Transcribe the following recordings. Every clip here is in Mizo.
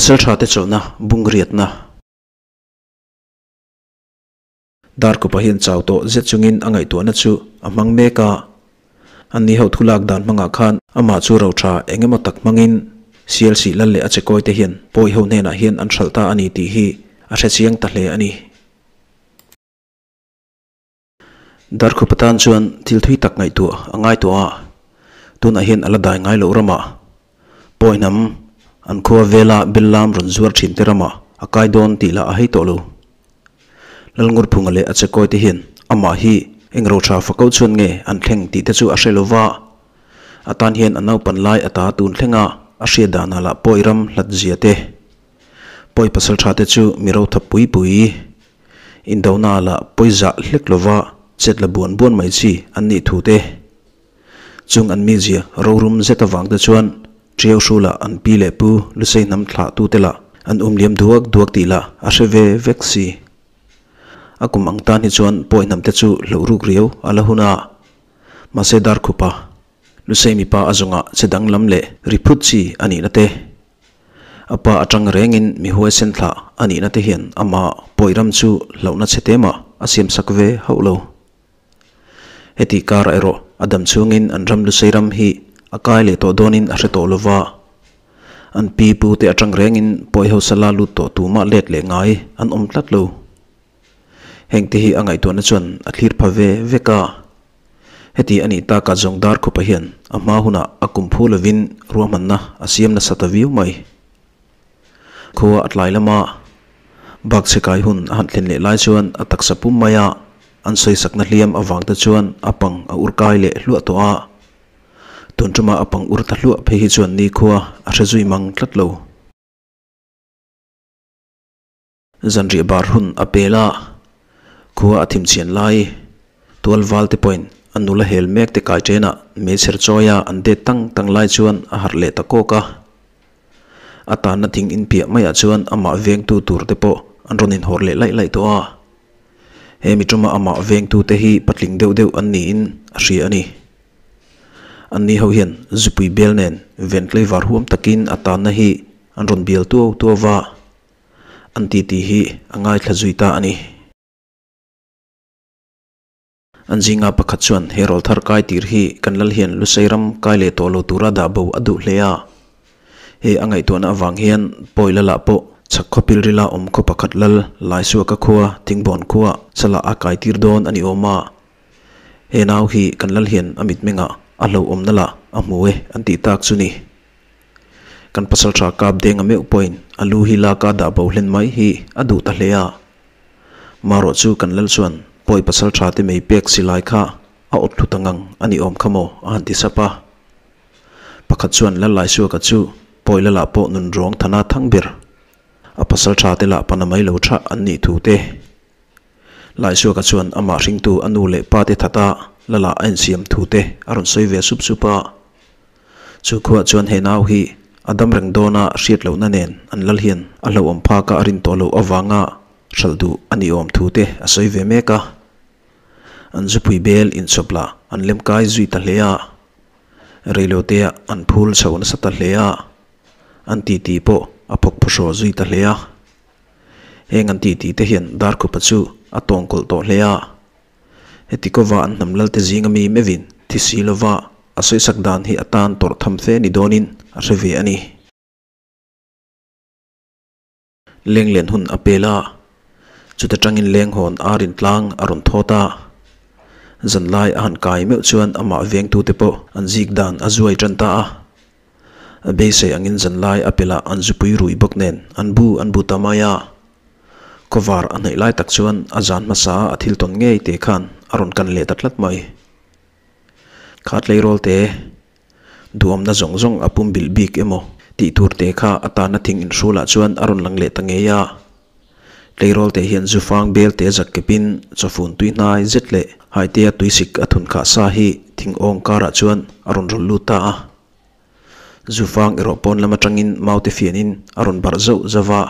Pasaltha te chawlhna bungriatna. Darkawpa hian chau tawh zet chungin a ngaihtuahna chu a hmang mek a. Anni ho thulak dan hmangah khan amah chu rotha eng emaw tak hmangin Sialsih lal leh a chekawi te hian pawi ho hnenah hian an hralh ta a ni tih hi a hre chiang ta hle a ni. Darkhupa tan chuan thil thui tak ngaihtuah a ngai tawh a, tunah hian a la dai ngai loh ramah pawi hnam an khua vela bel lam rawn zuar thin te ramah a kai dawn tih lah a hei tawh lo. Lalngurphunga leh a chekawi te hian amah hi eng rotha fako chuan nge an thleng tih te chu a hre lo va, a tan hian a naupan lai a ta tun thlenga a hriat danah lah pawi ram hlat zia te, pawi pasaltha te chu mi rotha pui pui. Indona lah pawi zah hlek lova chet la buan buan mai chi an nih thu te. Chung an mizia rorum zet avang te chuan Ṭiau Hrula an pi leh pu Lusei hnam thlah tu te lah an um liam duak duak tih lah a hre ve vek si. A kum ang tan hi chuan pawi hnam te chu hloh ruk riau a la hun a. Mahse Darkhupa, Lusei mipa a zawngah che danglam leh ri phut chi a nihna te. A pa atang rengin mi huaisen thlah a nihna te hian amah pawiram chu hlauhna chhe te mah a siamsak ve hauh lo. Heti karah erawh a dam chhungin an ram lusei ram hi a kai leh tawh dawnin a hre tawh lo va. An pi pu te atang rengin pawi hausa la lut tawh tumah let leh ngai an awm tlat lo. Heng te hi a ngaihtuahna chuan a thlir pha ve vek a. Heti a nih takah zawng Darkhupa hian a hma hunah a kum phu lovin ruahmanna a siam nasa ta viau mai. Khua a tlai lama bak chhe kai hun a han thlen leh lai chuan a taksa pum maia an sawisakna hliam avang te chuan a pang a ur kai leh hluah tawh a. Tun tuma a pang ur ta hluah phei hi chuan nikhua a hre zui mang tlat lo. Zanriah bar hun a pel a, khua a thim chian lai. Tual val te pawhin a nula hel mek te kai ṭenah meichher chawia an det tang tang lai chuan a harh leh ta kawk a. A tanna thing inpiah maiah chuan amah vengtu tur te pawh an rawn inhawr leh laih laih tawh a. He mi ṭuma amah vengtu te hi patling deuh deuh an niin a hria a ni. Anni ho hian zupui bel nen ven tlaivar huam takin a tanna hi an rawn bial tuau tuau va. An titi hi a ngaithla zui ta a ni. An zinga pakhat chuan he rawl thar kai tir hi kan lal hian Lusei ram kai leh tawh lo tura dah bo a duh hle a. He a ngaihtuahna avang hian pawi lalah pawh chhak khaw pilrila awm khaw pakhat lal Laisuaka khua Thingbawn khua chalah a kai tir dawn a ni awm a. He nau hi kan lal hian a mitmengah a hlauhawmna lah a hmu e an tih tak chu ni. Kan pasal tha kap deng a meuh pawhin a lu hi lak a dah bo hlen mai hi a duh ta hle a. Marawh chu kan lal chuan pawi pasal tha te mei pek si lai kha a awt thlu ta ngang a ni awm kha maw a han ti sap a. Pakhat chuan lal Laisuaka chu pawi lalah pawh nun rawng thana thang ber a pasal tha te lah pana mai lo tha an nih thu te Laisuaka chuan amah hringtu a nu leh pa te thata lalah a insiam thu te a rawn sawi ve sup sup a. Chu khuah chuan he nau hi a dam reng dawna hriat lohna nen an lal hian a hlauhawm phaka a rin tawh loh avanga hralh duh a ni awm thu te a sawi ve mek a. An zupui bel inchawp lah an lem kai zui ta hle a. Reilotea an phul chho nasa ta hle a. An titi pawh a phawk phawhraw zui ta hle a. Heng an titi te hian Darkhupa chu a tawngkawlh tawh hle a. Heti kova an hnam lalte zinga mi mevin thi si lova a sawisak dan hi a tan tawrh tham fe ni dawnin a hre ve a ni. Lenglen hun a pel a, chuta tangin lenghawn arin tlang a rawn thawt a. Zanlai a han kai meuh chuan amah vengtute pawh an zik dan a zuai tan ta a. A beisei angin zanlai a pelah an zupui rui bawk nen an bu an bu ta mai a. Khawvar a hnaih lai tak chuan a zan hmasa a thil tawn ngei te khan a rawn kan leh ta tlat mai. Kha tleirawl te duhawmna zawng zawng a pum bilh bik emaw tih tur te kha a tana thing inhrulah chuan a rawn lang leh ta ngei a. Tleirawl te hian zufang bel te zak kepin chawfun tui hnai zet leh haitea tuisik a thun khah sa hi thing awng karah chuan a rawn rawl lut ta a. Zufang erawh pawn lam atangin maute fianin a rawn barh zauh zauh va.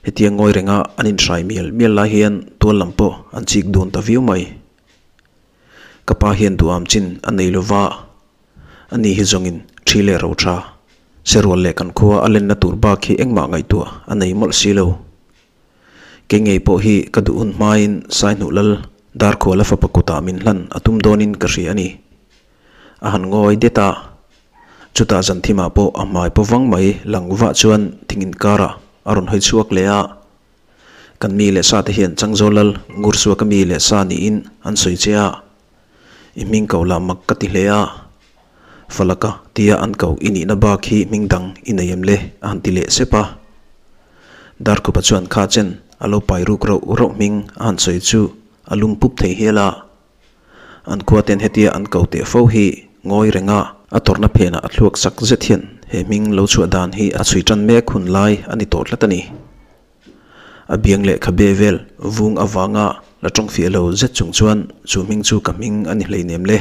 Hetia ngawi renga an inhrai mial mial lai hian tual lam pawh an chik dun ta viau mai. Ka pa hian duham chin a nei lo va, ani hi zawngin thi leh ro tha. Serual leh kan khua a lenna tur bak hi engmah ngaihtuah a nei mawlh si lo. Kei ngei pawh hi ka duh hun hmain Saihnuh Lal Darkhuala fapa kutah min hlan a tum dawnin ka hria a ni. A han ngawi det a, chutah zanthimah pawh a hmai paw vang mai lang vah chuan thing inkarah a rawn hawi chhuak leh a. Kan mi leh sa te hian Changzawl Lal Ngursuaka mi leh sa niin an sawi che a, I hming ko lah mak ka ti hle a, Falaka tia an ko i nihna bak hi hming dang i nei em le? a han ti leh sep a. Darkhupa chuan kha chen a lo pai ruk rauh rauh hming a han sawi chu a lum pup thei hial a. An khua ten hetia an ko teh fo hi ngawi reng a, a tawrhna phenah a thluak sak zet hian he hming lo chhuah dan hi a chhui tan mek hun lai a ni tawh tlat a ni. A biang leh khabe vel vung avanga la tawng fiah lo zet chung chuan chu hming chu ka hming a ni hleinem le.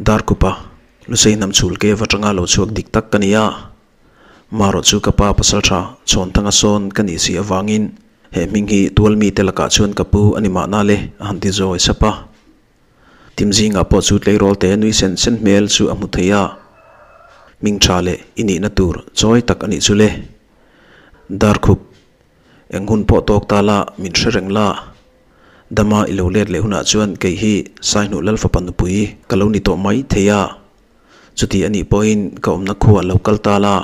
Darkupa, Lusei hnam chhul kev atanga lo chhuak dik tak ka ni a. Marawh chu ka pa pasal tha Chhawnthanga sawn ka nih si avangin he hming hi tual mite lakah chuan ka pu a ni mahna le a han ti zawi sap a. Tim zingah pawh chu tleirawl te nui sen sen hmel chu a hmu thei a. Hming tha leh i nihna tur chawi tak a nih chu le. Darkhup, eng hun pawh tawk ta la min hre reng la. Dama i lo let leh hunah chuan kei hi Saihnuh Lalfapa nupui ka lo ni tawh mai thei a. Chuti a nih pawhin ka awmna khuah lo kal ta la,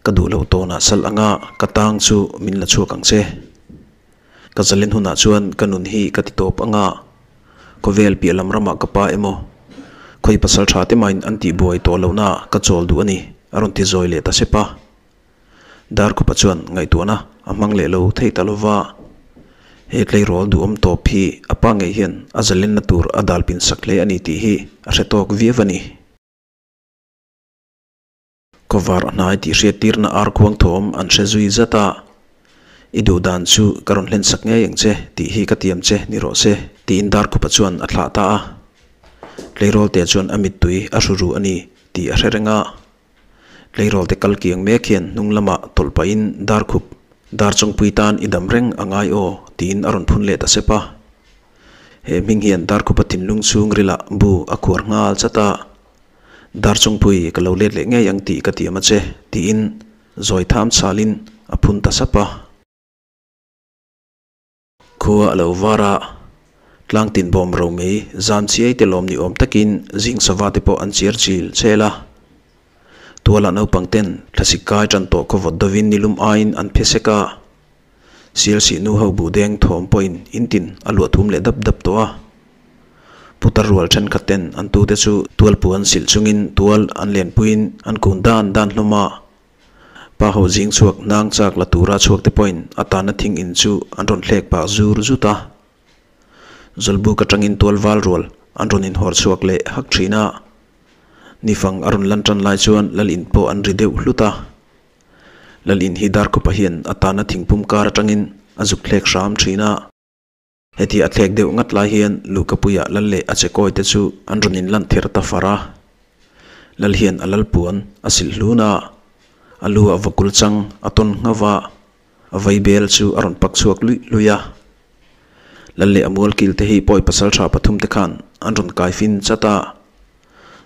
ka duh lo tawnah sal anga ka tang chu min la chhuak ang che. Ka zalen hunah chuan ka nun hi ka ti tawp anga khawvel piah lam ramah ka pa emaw khawi pasal tha te mahin an tih buai tawh lohna ka chawl duh a ni a rawn ti zawi leh ta sep a. Darkhupa chuan ngaihtuahna a hmang leh lo thei ta lova, he tleirawl duhawm tawp hi a pa ngei hian a zalenna tur a dal pin sak hle a ni tih hi a hre tawk viau a ni. Khawvar a hnai tih hriattirna ar khuang thawm an hre zui zat a, I duh dan chu ka rawn hlen sak ngei ang che tih hi ka tiam che ni rawh se, tiin Darkhupa chuan a thlah ta a. Tleirawlte chuan a mittui a hru ru a ni tih a hre reng a. Tleirawl te kal kiang mek hian hnung lamah tawlh pahin Darkhup, Darchawngpui tan i dam reng a ngai aw, tiin a rawn phun leh ta sep a. He hming hian Darkhupa thinlung chhungrilah bu a khuar nghal chat a. Darchawngpui ka lo let leh ngei ang tih ka tiam a che, tiin zawi tham chhalin a phun ta sap a. Khua a lo var a, tlang tin bawm ro mai zam chiai te lawm ni awm takin zing sava te pawh an chiar chil chel a. Tualah naupang ten thlasik kai tan tawh khaw vawt dovin nilum aiin an phe sek a. Sialsih nu ho buh deng thawm pawhin in tin a luah thum leh dap dap tawh a. Putar rual thenkhat ten an tute chu tual puan silh chungin tual an lenpuiin an kun dan dan hlawm a. Pa ho zing chhuak hnang chak la tura chhuak te pawhin a tanna thing in chu an rawn thlek pah zur zut a. Zawlbuk atangin tual val rual an rawn inhawr chhuak leh hak thin a. Nifang a rawn lan tan lai chuan lal in pawh an ri deuh hlut a. Lal in hi Darkhupa hian a tanna thingpum kar atangin a zuk thlek hram thin a. Heti a thlek deuh ngat lai hian Luhkapuia lal leh a chekawi te chu an rawn inlan ther ta far a. Lal hian a lal puan a silh hlun a, a lu a vakul chang a tawn nghauh a, a vai bel chu a rawn pak chhuak luih luih a. Lal leh a mualkil te hi pawi pasal tha pathum te khan an rawn kai fin chat a.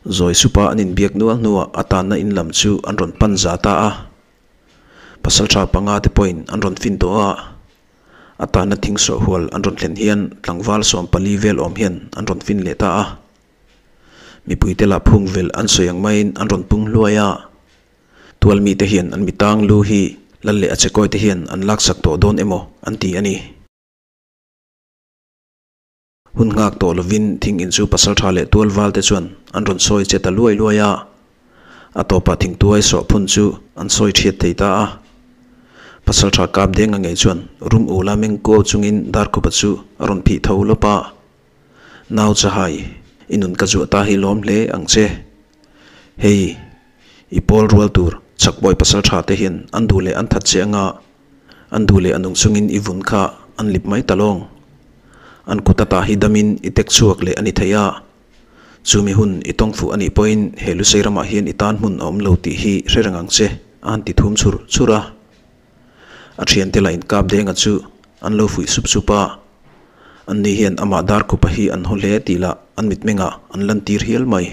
Zawi supa an inbiak nual hnuah a tanna in lam chu an rawn pan za ta a. Pasal tha panga te pawhin an rawn fin tawh a. A tahna thing sawh hual an rawn thlen hian tlangval 14 vel awm hian an rawn fin leh ta a. Mipuite lah phung vel an sawi ang maiin an rawn pung hluai a. Tual mite hian an mitang lu hi lal leh a chekawi te hian an laksak tawh dawn emaw an ti a ni. Hun nghak tawh lovin thing in chu pasaltha leh tual val te chuan an rawn sawi che ta luai luai a. A tawpah thingtuai sawh phun chu an sawi thiat thei ta a. Pasaltha kap deng a ngei chuan rum ula meng kuau chungin Darkhupa chu a rawn phih tho lawp a. Nau Chahai, i nun ka zuah ta hi lawm hle ang che. Hei, i pawl rual tur chakbawi pasaltha te hian an duh leh an that che anga An duh leh a nung chungin i vun kha an lip mai ta lawng. An kut ata hi damin i tek chhuak leh a ni thei a. Chumi hun i tawng fuh a nih pawhin he Lusei ramah hian i tan hmun a awm lo tih hi hre reng ang che, a han ti thum chhur chhur a. A thiante lah inkap denga chu an lo fuih sup sup a. Anni hian amah Darkhupa hi an haw hle tih lah an mitmengah an lantir hial mai.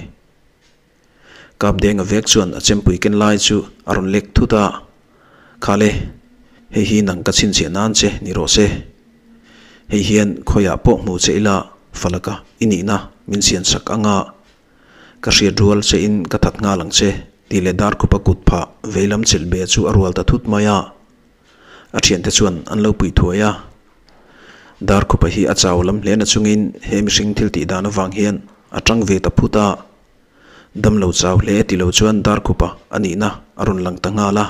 Kapdenga vek chuan a chempui ken lai chu a rawn lek thut a, Khale, hei hi nang ka chhinchhiah nan che ni rawh se. Hei hian khawiah pawh hmu che ila falaka i nihna min sian sak anga ka hriat rual che in ka that nghal ang che tih leh Darkhupa kut phah veilam chelh be chu a rual ta thut mai a. A thiante chuan an lo pui thuai a. Darkhupa hi a chau lam hle na chungin he mihring thil tih dan avang hian a tang ve ta phut a. Damlo chau hle ti lo chuan Darkhupa a nihna a rawn lang ta nghal a.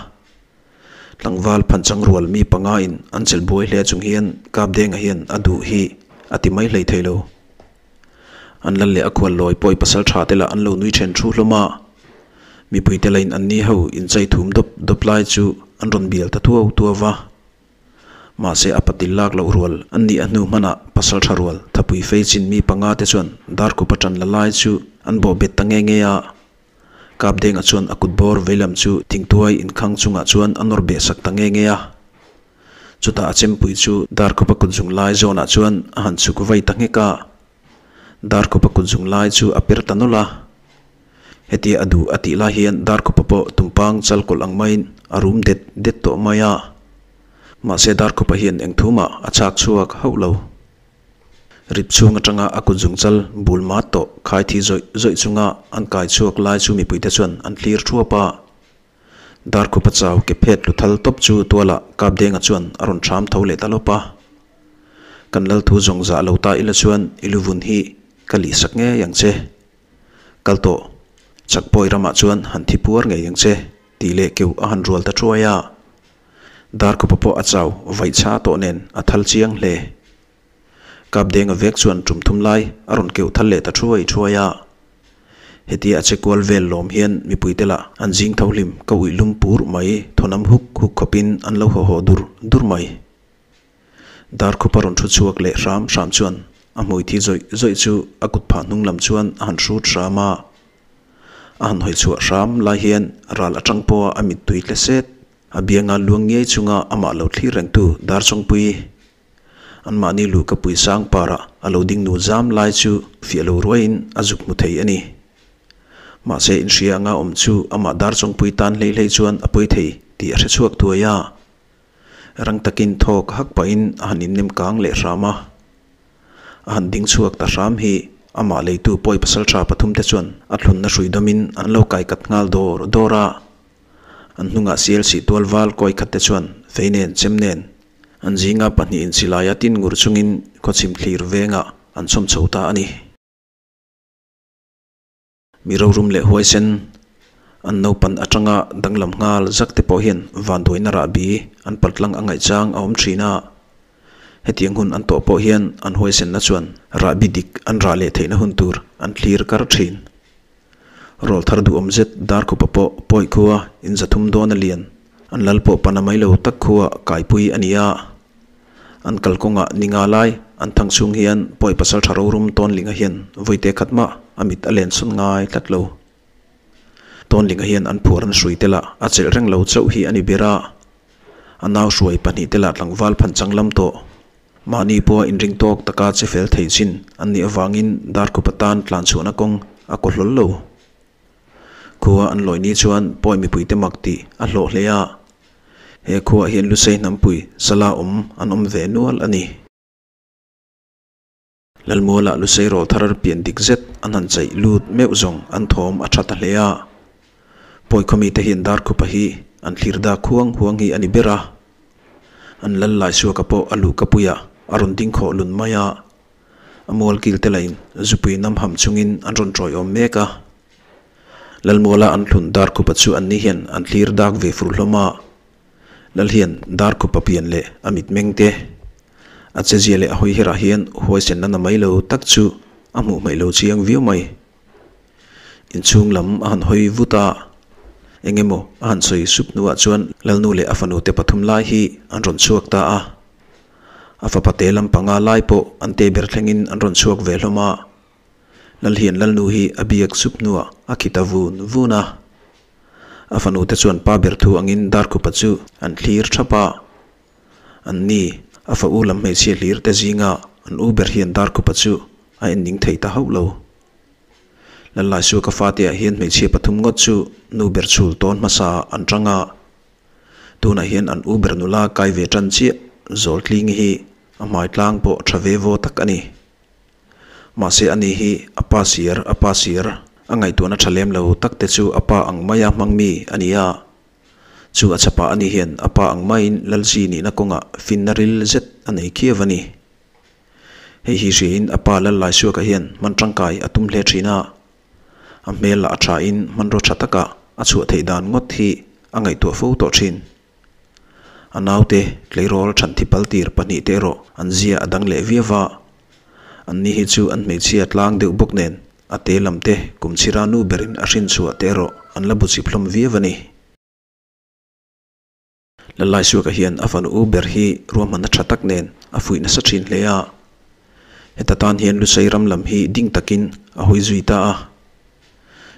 Tlangval phanchang rual mi panga in an chelh buai hle chung hian Kapdenga hian a duh hi a ti mai hlei thei lo. An lal leh a khual lawi pawi pasal tha te lah an lo nui then thu hlawm a. Mipui te lain an ni ho inchei thum dawp dawp lai chu an rawn bial ta tuau tuau va. Mahse a patil lak loh rual an nih a hnu hmanah pasal tha rual thapui fei chin mi panga te chuan Darkhupa tan la lai chu an bawh bet ta nge nge a. Kapdenga chuan a kut bawr veilam chu thingtuai inkhang chungah chuan a nawr beh sak ta nge nge a. Chutah a chempui chu Darkhupa kut zung lai zawnah chuan a han chhuk vai ta nghek a. Darkhupa kut zung lai chu a per ta nawlh a. Hetia a duh a tih lai hian Darkhupa pawh tumpang chal kawlh ang maiin a rum det det tawh mai a. Mahse Darkhupa hian eng thumah a chak chhuak hauh lo. Rip chhung atanga a kut zung chal bul mat tawh khai thi zawih zawih chunga an kai chhuak lai chu mipuite chuan an thlir thuap a. Darkhupa chau ke phet lu thal tawp chu tualah Kapdenga chuan a rawn ṭham tho leh ta lawp a. Kan lal thu zawng zah lo ta ila chuan i luvun hi ka lih sak ngei ang che. Kal tawh, chakpawi ramah chuan han thi puar ngei ang che tih leh keuh a han rual ta thuai a. Darkhupa pawh a chau vaih chha tawh nen a thal chiang hle. Kapdenga vek chuan tum thum lai a rawn keuh thal leh ta thuai thuai a. Hetia a che kual vel lawm hian mipuite lah an zing tho hlim ka uih lum pur mai thawnam huk huk khawpin an lo haw haw dur dur mai. Darkhupa rawn thu chhuak leh hram hram chuan a hmui thi zawih zawih chu a kut phah hnung lam chuan a han hrut hram a. A han hawi chhuah hram lai hian ral atang pawha a mittui tle set a bianga luang ngiai chunga amah lo thlir rengtu Darchawngpui anmahni lu ka pui sang parah a lo ding nu zam lai chu fiah lo ruaiin a zuk hmu thei a ni. Mahse inhria anga awm chu amah Darchawngpui tan hlei hlei chuan a pawi thei tih a hre chhuak thuai a. Rang takin thawk hak pahin a han innem kang leh hram a. A han ding chhuak ta hram hi amah leitu pawi pasal tha pathum te chuan a thlunna hrui dawmin an lo kai kat nghal dawr dawr a. An hnungah CLC tual val kawi khat te chuan fei nen chem nen an zinga pahnihin silaia tin ngur chungin khawchhim thlir vengah an chhawm chho ta a ni. Mi rorum leh huaisen an naupan atanga danglam nghal zak te pawh hian vanduaina rahbi an paltlang a ngaihchang a awm thin a. Hetiang hun an tawh pawh hian an huaisenna chuan rahbi dik an rah leh theihna hun tur an thlir kar thin. Rawl thar duhawm zet Darkhupa pawh pawi khua in zathum dawn a lian an lal pawh pana mai lo tak khua kaipui a ni a. An kalkawngah ni nga lai an thang chhung hian pawi pasal tha rorum Tawnlinga hian vawite khat mah a mit a len sawn ngai tlat lo. Tawnlinga hian an phuar an hrui te lah a chelh reng lo chauh hi a ni ber a. A nau hruai pahnih te lah tlangval phan chang lam tawh. Mahni pawha inring tawk taka che fel thei chin an nih avangin Darkhupa tan tlan chhuahna kawng a kaw hlawl lo. Khua an lawi ni chuan pawi mipuite mak tih a hlawh hle a. He khuaah hian Lusei hnampui sala awm an awm ve nual a ni. Lalmualah Lusei rawl thar pian dik zet an han chaih lut meuh zawng an thawm a tha ta hle a. Pawi khawmite hian Darkhupa hi an thlir dak huang huang hi a ni ber a. An lal Laisuaka pawh a luh kapuiah a rawn ding khawh lun mai a. A mual kil te lahin zupui nam ham chungin an rawn tawiawm mek a. Lalmuala an hlun Darkhupa chu anni hian an thlir dak ve fur hlawm a. Lal hian Darkhupa pian leh a mitmeng te, a chezia leh a hawi herah hian huaisenna na mai lo tak chu a hmuh hmaih lo chiang viau mai. Inchhung lam a han hawi vut a, eng emaw a han sawi sup hnuah chuan Lalnu leh a fanu te pathum lai hi an rawn chhuak ta a. A fapa te lam panga lai pawh an te ber thlengin an rawn chhuak ve hlawm a. Lal hian Lalnu hi a biak sup hnuah a khi ta vun vun a. A fanu te chuan pa ber thu angin Darkhupa chu an thlir thap a. An ni, a fa u lam hmeichhia hlir te zinga an u ber hian Darkhupa chu a en ning thei ta hauh lo. Lalaisuaka fate ah hian hmeichhia pathum ngawt chu nu ber chhul tawn hmasa an tang a, tunah hian an u ber nula kai ve tan chiah Zawltlingi hi a hmai tlang pawh tha ve vaw tak a ni. Mahse ani hi a pa sir a pa sir a ngaihtuahna tha lem lo tak te chu a pa ang maia hmang mi a ni a. Chu a chhapah ani hian a pa ang maiin Lalzi nihna kawngah finna ril zet a nei khiau a ni. Hei hi hriain a pa Lalaisuaka hian hman tangkai a tum hle thin a. A hmel lah a thain hmanraw tha taka a chhuah theih dan ngawt hi a ngaihtuah fo tawh thin. A naute tleirawl thanthi paltir pahnihte erawh an zia a dang leh viau va. Anni hi chu an hmeichhia tlang deuh bawk nen a te lam te kum chhira nu berin a hrinchhuah te erawh an la bu chip hlawm viau a ni. Lalaisuaka hian a fanu u ber hi ruahmanna tha tak nen a fuih nasa thin hle a. Heta tan hian Lusei ram lam hi ding takin a hawi zui ta a.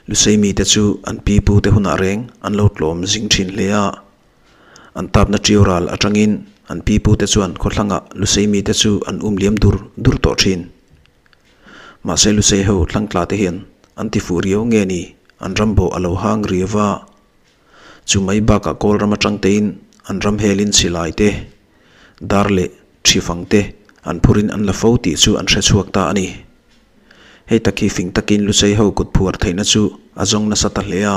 Lusei mite chu an pi pute hunah reng an lo tlawm zing thin hle a. An tapna ṭiau ral atangin an pi pute chuan khawthlangah Lusei mite chu an um liam dur dur tawh thin. Mahse Lusei ho thlangtla te hian an ti fuh riau nge ni an ram bawh a lo hang riau a. Chu mai bakah Kawl ram atang tein an ram helin silai te, dar leh ṭhifang te an phurin an la fo tih chu an hre chhuak ta a ni. Hei tak hi fing takin Lusei ho kut phuar theihna chu a zawng nasa ta hle a.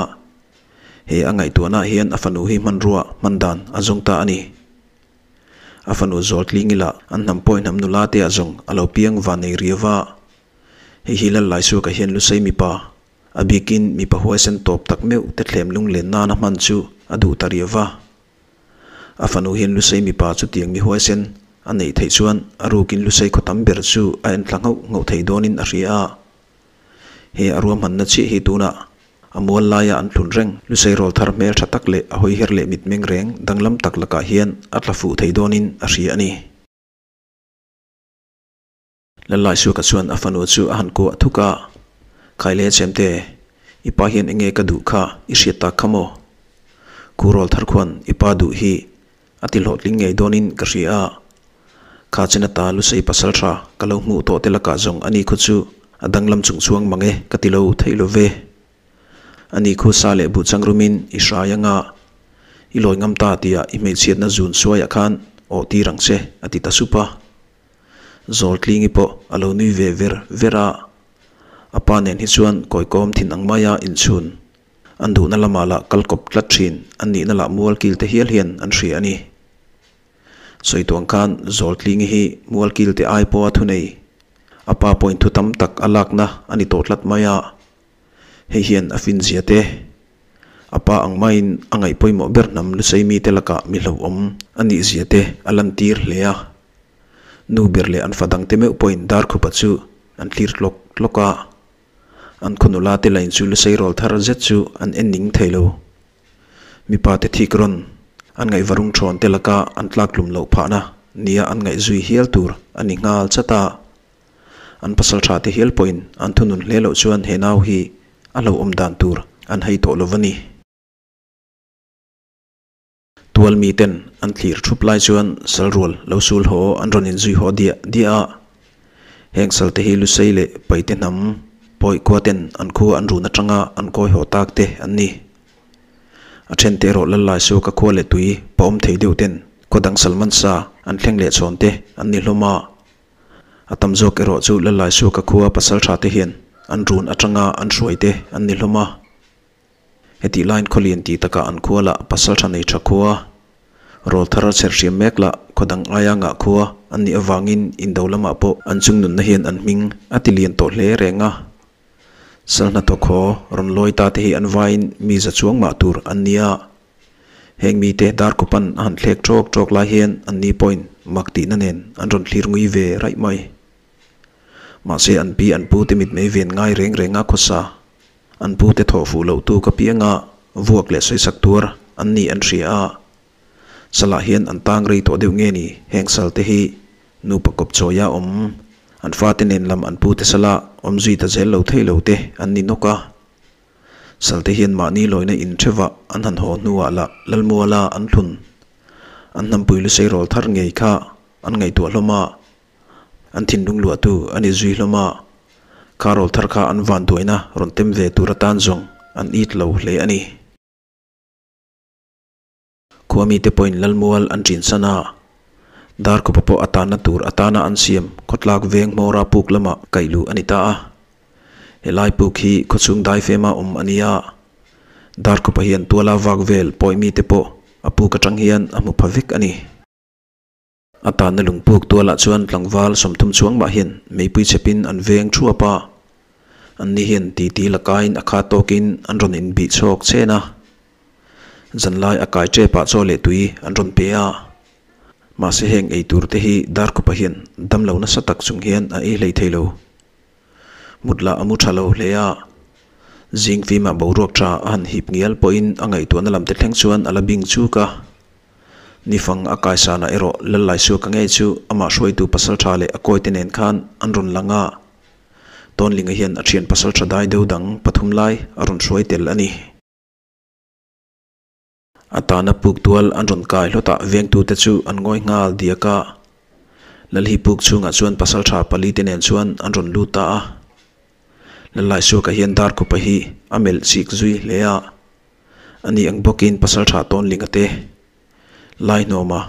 He a ngaihtuahnaah hian a fanu hi hmanrua hman dan a zawng ta a ni. A fanu Zawltlingila an hnam pawi hnam nula te ah zawng a lo piang van nei riau va. Hei hi Lalaisuaka hian Lusei mipa A bikin mipa huaisen tawp tak meuh te thlem lunglen nana hman chu a duh ta riau va. A fanu hian Lusei mipa chutiang mi huaisen a neih theih chuan a rukin Lusei khaw tam ber chu a enthla nghauh nghauh thei dawnin a hria a. He a ruahmanna chiah hi tunah a mual laia an tlun reng Lusei rawl thar hmel tha tak leh a hawiher leh mitmeng reng danglam tak lakah hian a tla fuh thei dawnin a hria a ni. Lalaisuaka chuan a fanu chu a han kuah thuk a, Khaile Chemte, i pa hian enge ka duh kha i hriat tak kha maw? Khu rawl thar khuan i pa duh hi a ti hlawhtling ngei dawnin ka hria a, kha chen ata Lusei pasal tha ka lo hmuh tawh te lakah zawng ani khu chu a danglam chung chuang mang e ka ti lo theih lo ve. Ani khu sa leh buh chang rumin i hrai anga i lawi ngam ta tia i hmeichhiatna zun suaiah khan awh tir ang che a ti ta sup a. Zawltlingi pawh a lo nui ve ver ver a, a pa nen hi chuan kawikawm thin ang maia inchhun an duhna lamah lah kal kawp tlat thin an nihna lah mualkil te hial hian an hria a ni. Sawituang khan Zawltlingi hi mualkil te ai pawha thunei a pa pawhin thu tam tak a lakna a ni tawh tlat mai a, hei hian a finzia te a pa ang maiin a ngaih pawimawh ber hnam Lusei mite lakah mi hlauhawm a nihzia te a lantir hle a. Nu ber leh an fa dangte meuh pawhin Darkhupa chu an thlir tlawk tlawk a, an khaw nula te lain chu lusei rawl thar zet chu an en ning thei lo. Mipa te thik rawn an ngaih varung thawn te laka an tlak tlum loh phahna nia an ngaih zui hial tur a ni nghal chat a. An pasal tha te hial pawhin an thunun hle loh chuan he nau hi a hlauhawm dan tur an hei tawh lo va ni. Tual miten an thlir thup lai chuan sal rual lo sul haw an rawn inzui haw diah diah a. Heng sal te hi Lusei leh Paite hnam pawi khua ten an khua an run atanga an kawi haw tak te an ni. A then te erawh Lallai Suaka khua leh tui pa awm thei deuh ten khaw dang sal man sa an thleng leh chhawn te an ni hlawm a. A tam zawk erawh chu Lallai Suaka khua pasal tha te hian an run atanga an hruai te an ni hlawm a. Hetih laiin khawlian tih takah an khua lah pasal tha nei tha khua, rawl thar chher hriam mek lah khaw dang aia ngah khua an nih avangin indo lamah pawh an chung nunna hian an hming a ti lian tawh hle reng a. Sal hnathawk haw rawn lawi ta te hi an vaiin mi za chuang mah tur an ni a. Heng mite darkawpan a han thlek ṭawk ṭawk lai hian an ni pawhin mak tihna nen an rawn thlir ngui ve raih mai. Mahse an pi an pu te mitmei ven ngai reng reng a khawsa. An pute thawh fuh loh tu ka pianga vuak leh sawisak tuar an nih an hria a, salah hian an tang rei tawh deuh nge ni heng sal te hi nupa kawp chawia awm an fate nen lam an pute sala awm zui ta zel lo thei lo te an ni nawk a. Sal te hian mahni lawina in thevah an han haw hnuah lah Lalmuala an thlun an hnampui lusei rawl thar ngei kha an ngaihtuah hlawm a, an thinlung luahtu a ni zui hlawm a. Kha rawlthar kha an vanduaina rawn tem ve tur atan zawng an it lo hle a ni. Khua mite pawhin Lalmual an ṭin san a, Darkhupa pawh a tanna tur atana an siam khawtlak veng hmawra puk lamah kaih luh a ni ta a. Helai puk hi khawchhung daifema awm a ni a, Darkhupa hian tuala vak vel pawi mite pawh a puk aṭang hian a hmu pha vek a ni. A tanna lungpuk tualah chuan tlangval 30 chuang mah hian meipui chhepin an veng thuap a, anni hian titi lakain a khat tawkin an rawn inbih chhawk chen a. Zanlai a kai tepah chaw leh tui an rawn pe a, mahse heng ei tur te hi Darkhupa hian damlo nasa tak chung hian a ei hlei thei lo. Mut lah a mu tha lo hle a, zing fimah boruak tha a han hip ngial pawhin a ngaihtuahna lam te thleng chuan a la bing chuk a. Nifang a kaisanah erawh Lallai Suaka ngei chu amah hruaitu pasal tha leh a kawite nen khan an rawn lang a. Tawnlinga hian a thian pasal tha dai deuh dang pathum lai a rawn hruai tel a ni. A tana puk tual an rawn kai hlawtah vengtute chu an ngawi nghal diak a. Lalhi puk chhungah chuan pasal tha pali te nen chuan an rawn lut ta a. Lallai Suaka hian Darkhupa hi a melh chik zui hle a. Ani ang bawkin pasal tha Tawnlinga te Laihnawma,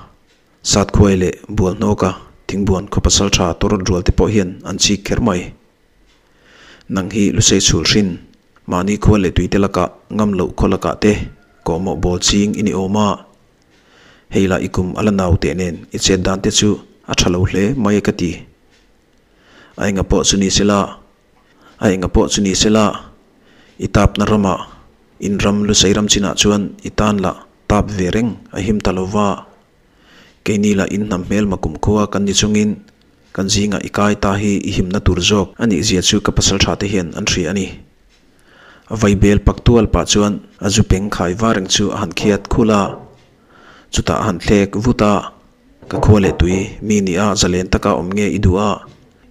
Satkhuai leh Bualhnawka thingbuan khaw pasal tha tawrawt rual te pawh hian an chik kher mai. Nang hi Lusei chhul hrin, mahni khua leh tuite lakah ngam loh khaw lakah te kawhmawh bawl ching i ni awm a. Hei lah i kum a la nau teh nen i chet dan te chu a tha lo hle mai e ka ti. A enga pawh chu ni sela, a enga pawh chu ni sela, i tapna ramah in ram Lusei ram chinah chuan i tan lah tap ve reng a him ta lo va. Keini lah in hnam hmelma kumkhua kan ni chungin kan zingah i kai ta hi i himna tur zawk a nih zia chu ka pasal tha te hian an hria a ni. A vaibel pak tual pah chuan a zu peng khai va reng chu a han khiat khul a, chutah a han thlek vut a, Ka khua leh tui, mi nia zalen taka awm nge i duh a,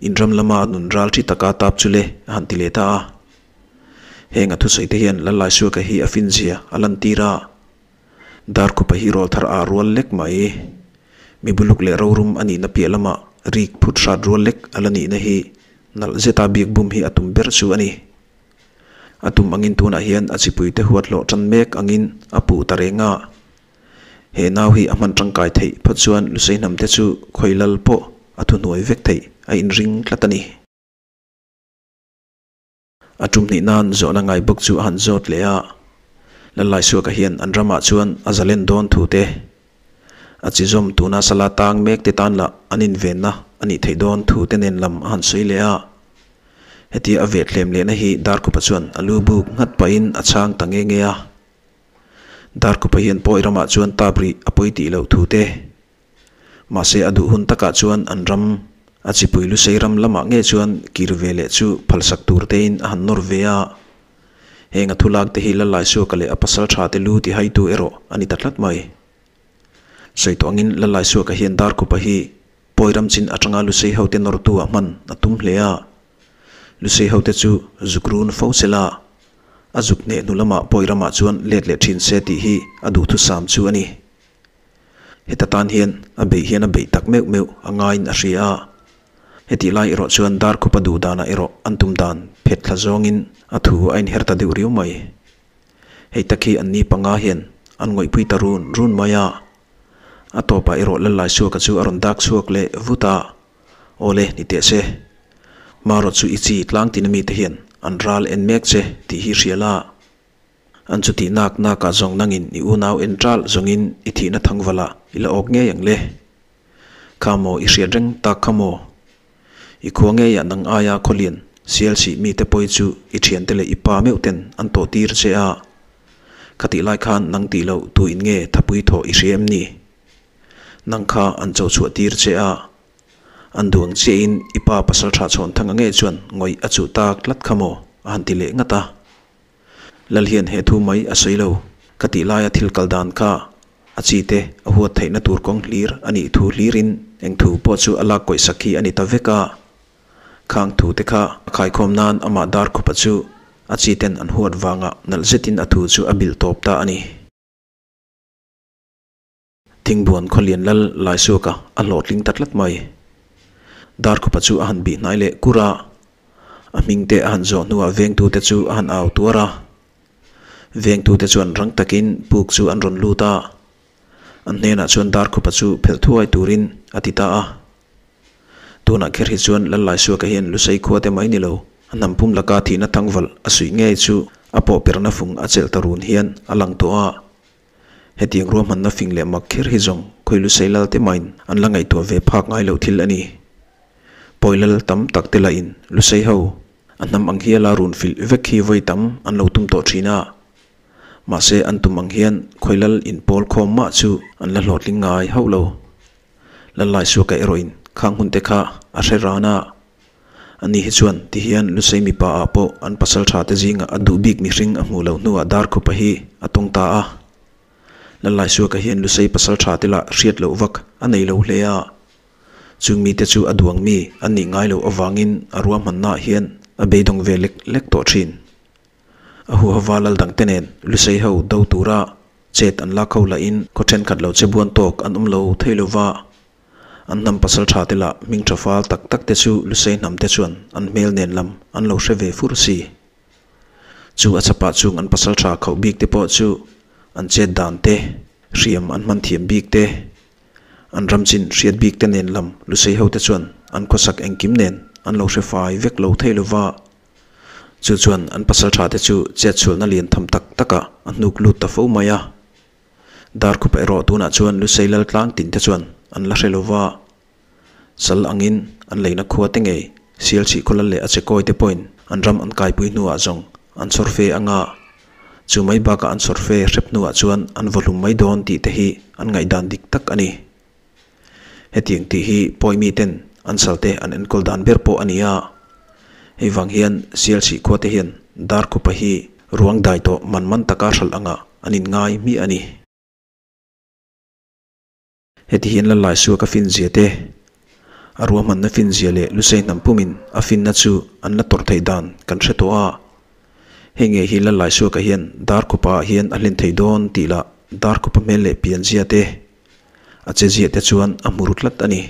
in ram lama nun ral thi taka tap chu le a han ti leh ta a. Heng a thusawi te hian Lalaisuaka hi a finzia a lantir a. Darkhupa hi rawlthar a rual lek mai. Mi buluk leh rorum a nihna piah lamah rik phut hrat rual lek a la nihna hi nalh zeta biak bum hi a tum ber chu a ni. A tum angin tunah hian a chipuite huat hlawh tan mek angin a puh ta reng a. He nau hi a hman tangkai theih phawt chuan Lusei hnamte chu khawilal pawh a thuhnuai vek theih a inring tlat a ni. A tum hnih nan zawhna ngai bawk chu a han zawt leh a, Lalaisuaka hian an ramah chuan a zalen dawn thu te, a chi zawm tuna sala tang mek te tan lah an invenna a nih theih dawn thu te nen lam a han sawi leh a. Hetia a vehthlem lehna hi Darkhupa chuan a lu buk nghat pahin a chhang ta nge nge a. Darkhupa hian pawi ramah chuan tap rih a pawi tih loh thu te, Mahse a duh hun takah chuan an ram, a chipui Lusei ram lamah ngei chuan kir ve leh chu phalsak tur tein a han nawr ve a. Heng a thulak te hi Lalaisuaka leh a pasal tha te lu ti haitu erawh a ni ta tlat mai. Sawi tawh angin Lalaisuaka hian Darkhupa hi pawi ram chin atanga Lusei hote nawrtu ah hman a tum hle a. Lusei hote chu zuk run fo sela, a zuk hneh hnu lamah pawi ramah chuan let leh thin se tih hi a duhthusam chu a ni. Heta tan hian a beih hian a beih tak meuh meuh a ngaiin a hria a. Hetih lai erawh chuan Darkhupa duh danah erawh an tum dan phet thla zawngin a thu a inher ta deuh riau mai. Hei tak hi an ni panga hian an ngawihpui ta run run mai a. A tawpah erawh Lalaisuaka chu a rawn dak chhuak leh vut a, Awle, ni teh se. Marawh chu i chi tlang tina mite hian an ral en mek che tih hi hria la. An chutih nak nakah zawng nangin i unau en ṭalh zawngin i thihna thangvalah i la awk ngei ang le. Kha maw i hriat reng tak kha maw? I khua ngeiah nang aia khawlian sialsih mite pawi chu i ṭhiante leh i pa meuh ten an tawh tir che a. Khatih lai khan nang tih loh tu in nge thapui thawh i hria em ni? Nang kha an cho chhuah tir che a. An duang chiahin i pa pasal ṭha chhawn thanga ngei chuan ngawih a chuh tak tlat kha maw? a han ti leh ngat a. Lal hian he thu mai a sawi lo. Ka tih laia thil kal dan kha a chi te a huat theihna tur kawng hlir a nih thu hlirin eng thu pawh chu a lak kawih sak hi a ni ta vek a. Khang thu te kha a khaikhawm nan amah Darkhupa chu a chi ten an huat vangah nalh zetin a thu chu a bilh tawp ta a ni. Thingbuan khawlian lal Laisuaka a hlawhtling ta tlat mai. Darkhupa chu a han bih hnai leh kur a. A hming te a han zawh hnuah vengtute chu a han au tuar a. Vengtute chuan rang takin puk chu an rawn lut a. An hnenah chuan Darkhupa chu phelh thuai turin a ti ta a. Tunah kher hi chuan Lallai-Suaka hian Lusei khua te mai ni lo, a hnam pum laka thihna thangvalh a suih ngei chu a pawh perna fung a chelh ta run hian a lang tawh a. Hetiang ruahmanna fing leh mak kher hi zawng khawi Lusei lal te main an la ngaihtuah ve phak ngai loh thil a ni. Pawi lal tam tak te lahin Lusei ho a hnam ang hiala run filh vek hi vawi tam an lo tum tawh thin a. Mahse an tum ang hian khawi lal inpawl khawm mah chu an la hlawhtling ngai hauh lo. Lallai-Suaka erawhin khang hun te kha a hre ran a. Ani hi chuan ti hian Lusei mipa ah pawh an pasal tha te zingah a duh bik mihring a hmuh loh hnuah Darkhupa hi a tawng ta a. Lallai-Suaka hian Lusei pasal tha te lah hriat loh vak a nei lo hle a. Chung mite chu a duang mi an nih ngai loh avangin a ruahmannaah hian a beidawng ve lek lek tawh thin. A huhava lal dangte nen Lusei ho do tura chet an lak ho lahin khaw thenkhat lo che buan tawk an awm lo thei lo va. An hnam pasal tha te lah hming tha fal tak tak te chu Lusei hnam te chuan an hmel nen lam an lo hre ve fur si. Chu a chapah chung an pasal tha khauh bik te pawh chu an chet dan te, hriam an hman thiam bik te, an ram chin hriat bik te nen lam Lusei ho te chuan an khawsak engkim nen an lo hre fai vek lo thei lo va. Chu chuan an pasal tha te chu chetchhualna lian tham tak takah a hnuk lut ta fo mai a. Darkhupa erawh tunah chuan Lusei lal tlang tin te chuan an la hre lo va. Sal angin an leina khua te ngei Sialchih khaw lal leh a chekawi te pawhin an ram an kaipui hnuah zawng an chhawr fe anga chu mai bakah an chhawr fe hrep hnuah chuan an vawhlum mai dawn tih te hi an ngaihdan dik tak a ni. Hetiang tih hi pawi miten an salte an enkawl dan ber pawh a ni a. Hei vang hian Sialchih khua te hian Darkhupa hi ruang dai tawh man man taka hralh anga an inngai hmiah a ni. Heti hian Lallai Suaka finzia te, a ruahmanna finzia leh Lusei hnam pumin a finna chu an la tawrh theih dan kan hre tawh a. Hei ngei hi Lallai Suaka hian Darkhupa ah hian a hlen thei dawn tih lah Darkhupa hmel leh pianzia te, A che ziah te chuan a hmu ru tlat a ni.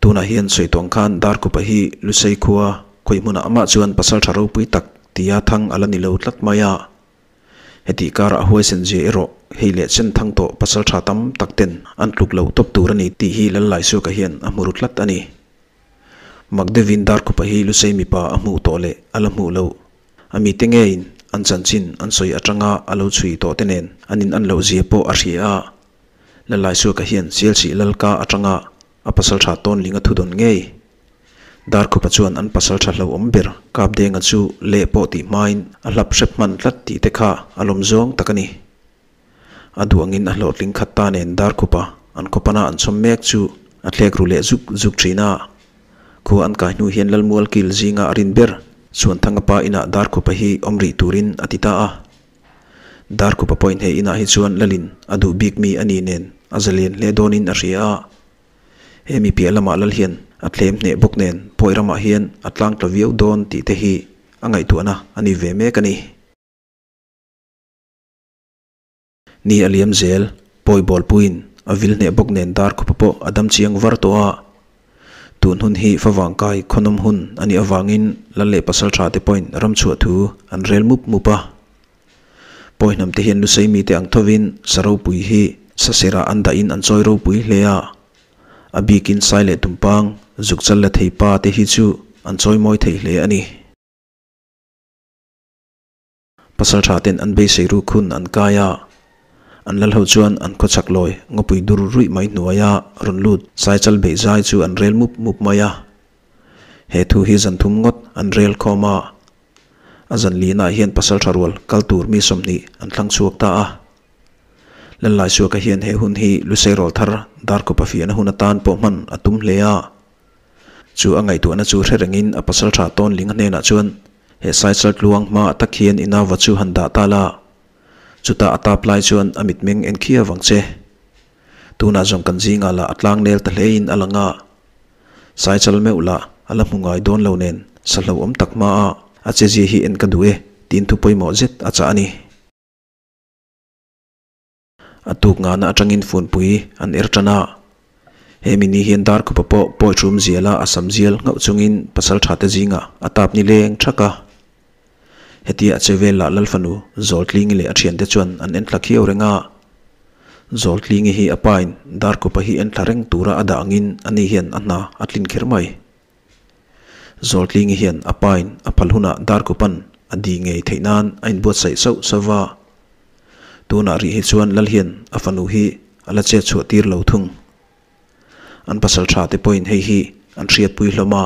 Tunah hian sawi tawng khan Darkhupa hi Lusei khua khawi hmunah amah chuan pasal tha ropui tak tia thang a la ni lo tlat mai a. Hetih karah a huaisen zia erawh hei leh chen thang tawh pasal tha tam tak ten an tluk lo tawp tur a ni tih hi Lallai-Suaka hian a hmu ru tlat a ni. Mak deuhin Darkhupa hi Lusei mipa a hmuh tawh leh a la hmuh loh. A mite ngeiin an chanchin an sawi atanga a lo chhui tawh te nen an in an loh zia pawh a hria a. Lalaisuaka hian Sialsih Lalka atanga a pasaltha Tawnlinga thudawn ngei. Darkhupa chuan an pasaltha hlauhawm ber Kapdenga chu leh pawh tih hmain a hlap hrep hman tlat tih te kha a lawm zawng tak a ni. A duh angin a hlawhtling khat ta nen Darkhupa an khawpana an chhawm mek chu a thlek ru leh zuk zuk thin a. Khua an kai hnu hian Lalmual kil zinga a rin ber Chhuanthanga pa inah Darkhupa hi awm rih turin a ti ta a. Darkhupa pawhin he inah hi chuan Lalin a duh bik mi a ni nen a zalen hle dawnin a hria a. He mi piah lamah Lal hian a thlem hneh bawk nen pawi ramah hian a tlang tla viau dawn tih te hi a ngaihtuahna a ni ve mek a ni. Ni a liam zel, pawi bawlpuiin a vil hneh bawk nen dar khupa pawh a dam chiang var tawh a. Tun hun hi favangkai khawnawm hun a nih avangin lal leh pasal tha te pawhin ram chhuah thu an rel mup mup a. Pawi hnam te hian lusei mite ang thovin sa ropui hi sa serah an dahin an chawi ropui hle a. A bikin sai leh tumpang, zukchal la thei pa te hi chu an chawi mawi thei hle a ni. Pasal tha ten an beisei ruk hun an kai a, an lal ho chuan an khawchhak lawi ngawpui dur ruih mai hnuaia rawn lut Saichal beih zai chu an rel mup mup mai a. He thu hi zan thum ngawt an rel khawm a, a zan lihnah hian pasal tha rual kal tur mi 20 an thlang chhuak ta a. Lallai-Suaka hian he hun hi Lusei rawl thar Darkawpa fiahna hun atan pawh hman a tum hle a. Chu a ngaihtuahna chu hre rengin a pasal tha Tawnlinga hnenah chuan he Saichal tluang hmaah tak hian i nauva chu han dah ta la, chutah a tap lai chuan a mitmeng en khi avang che. Tunah zawng kan zingah lah a tlang nel ta hlein a lang a, Saichal meuh lah a la hmu ngai dawn lo nen sa hlauhawm tak hmaah a chezia hi en ka duh e tiin thu pawimawh zet a chah a ni. A tuk ngahna atangin funpui an er tan a. Hemi ni hian Darkhupa pawh pawi thum ziala a sam zial nghauh chungin pasaltha te zingah a tap ni leng thak a. Hetia a che vel lah Lalfanu Zawltlingi leh a thiante chuan an en thla khiau reng a. Zawltlingi hi a pain Darkhupa hi en thla reng tura a dah angin ani hian a hna a tlin kher mai. Zawltlingi hian a pain a phal hunah Darkhupan a di ngei theih nan a inbuatsaih sauh sauh va. Tunah rih hi chuan Lal hian a fanu hi a la chet chhuah tir lo thung. An pasal tha te pawhin hei hi an hriatpui hlawm a,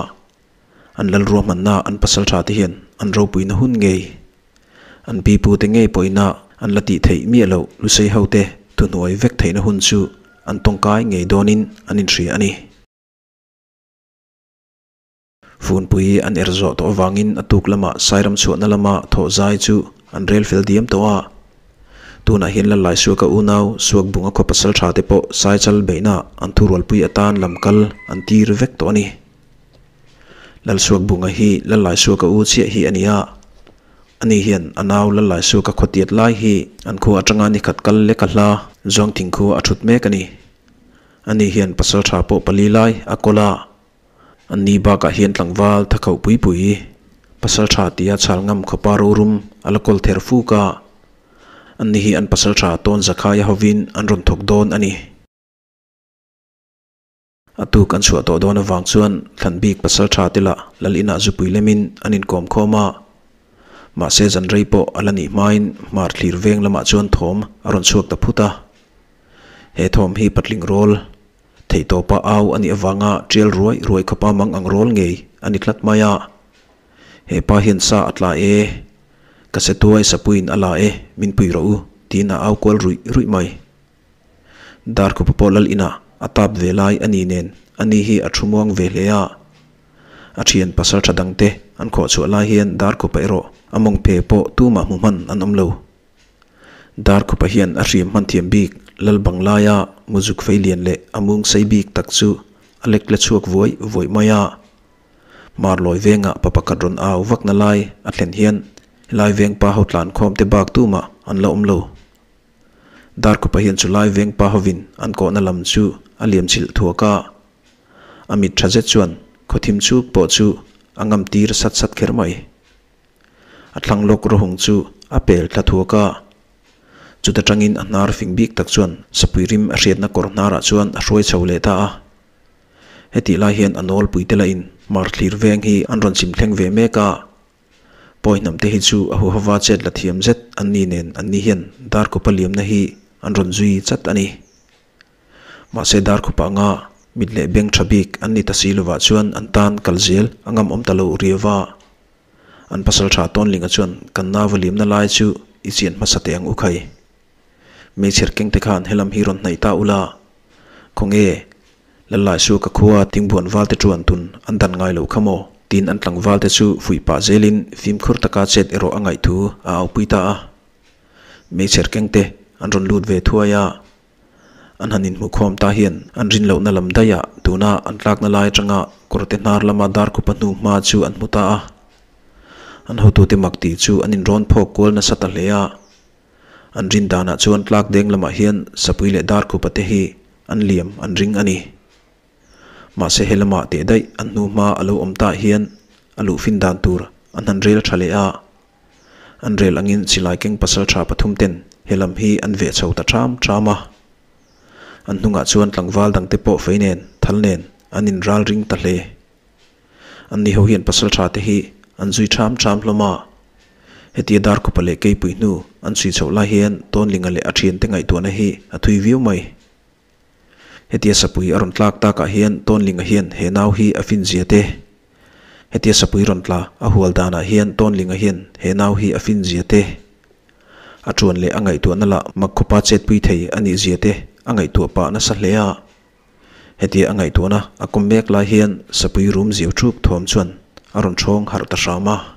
an lal ruahmanna an pasal tha te hian an ropuina hun ngei, an pipu te ngei pawhina an la tih theih miah loh Lusei ho te thuhnuai vek theihna hun chu an tawngkai ngei dawnin an inhria a ni. Funpui an er zawh tawh avangin a tuk lamah Sairam chhuahna lama thawh zai chu an rel fel diam tawh a. Tunah hian Lallai Suaka unau Suak Bunga khaw pasal tha te pawh Saichal beihna an thurualpui atan lam kal an tir vek tawh a ni. Lal Suak Bunga hi Lallai Suaka u chiah hi a ni a. Ani hian a nau Lallai Suaka khaw tiat lai hi an khua atanga nikhat kal lek a hla Zawngthing khua a thut mek a ni. Ani hian pasal tha pawh pali lai a kawl a. Anni bakah hian tlangval thakhoh pui pui, pasal tha tia chhal ngam khawpa rorum a la kawl ther fuk a. Anni hi an pasal tha tawn zakhaia hovin an rawn thawk dawn a ni. A tuk an chhuah tawh dawn avang chuan thlan bik pasal tha te lah lal inah zupui lemin an inkawm khawm a. Mahse zan rei pawh a la nih hmain hmar thlir veng lamah chuan thawm a rawn chhuak ta phut a. He thawm hi patling rawl Theihtawpa au a nih avanga tial ruai ruai khawpa mang ang rawl ngei a ni tlat mai a. He pa hian sa a tla e, ka se tuai sapuiin a la e, min pui rawh u, tiin a au kual ruih ruih mai. Darkhupa pawh lal inah a tap ve lai a ni nen a ni hi a thu muang ve hle a. A thian pasal tha dangte an khawh chhuah lai hian Darkhupa erawh a mawng phe pawh tumah hmu hman an awm lo. Darkhupa hian a hriam hman thiam bik lal bang laia muzuk fei lian leh a mung sei bik tak chu a lek la chhuak vuai vuai mai a. Marlawi vengah pa pakhat rawn au vakna lai a thlen hian helai veng pa ho tlan khawm te bak tumah an la awm lo. Darkhupa hian chulai veng pa hovin an kawhna lam chu a liam chhilh thuak a. A mit tha zet chuan khawthim chuk pawh chu a ngam tir sat sat kher mai. A thlang lawk rawhung chu a pel thla thuak a, chuta tangin a hnar fing bik tak chuan sapui rim a hriatna kawr hnarah chuan a hruai chho leh ta a. Hetih lai hian a nawlpui te lahin mar thlir veng hi an rawn chim thleng ve mek a, pawi hnam te hi chu a huhova chet la thiam zet an ni nen an ni hian darkawpa liamna hi an rawn zui chat a ni. Mahse darkhupa anga mit leh beng tha bik an ni ta si lovah chuan an tan kal zel a ngam awm ta lo riauva. An pasal tha Tawnlinga chuan kan nau a liamna lai chu i chian hmasa teh ang u khai. Meichher keng te khan helam hi rawn hnaih ta ula, khawnge Lallai Suaka khua Tingbuan valte chuan tun an dan ngai lo kha maw? Tiin an tlangvalte chu fuih pah zelin fimkhur taka chet erawh a ngaih thu a aupui ta a. Meichher keng te an rawn lut ve thuai a. An han inhmukhawm ta hian an rin lohna lam daih ah tuna an tlakna lai atanga kawrte hnar lama darkhupa hnu hma chu an hmu ta a. An hotute mak tih chu an inrawn phawk kual nasa ta hle a. An rin danah chuan tlak deng lamah hian sapui leh darkhupa te hi an liam an ring a ni. Mahse he lamah teh daih an hnu hma a lo awm tah hian a luhfin dan tur an han rel tha leh a. An rel angin silai keng pasal tha pathum ten he lam hi an veh chho ta ṭham ṭham a. An hnungah chuan tlangval dangte pawh fei nen, thal nen an inral ring ta hle. Anni ho hian pasal tha te hi an zui ṭham ṭham hlawm a. Hetia Darkhupa leh Keipui hnu an chhui chhoh lai hian Tawnlinga leh a ṭhiante ngaihtuahna hi a thui viau mai. Hetia sapui a rawn tlak takah hian Tawnlinga hian he nau hi a fin zia te. Hetia sapui rawn tla a hual danah hian Tawnlinga hian he nau hi a fin zia te. A ṭuan leh a ngaihtuahna lah mak khawpa chetpui thei a nih zia te a ngaihtuah pah nasa hle a. Hetia a ngaihtuahna a kawm mek lai hian sapui rum ziau ṭuk thawm chuan a rawn ṭhawng harh ta hram a.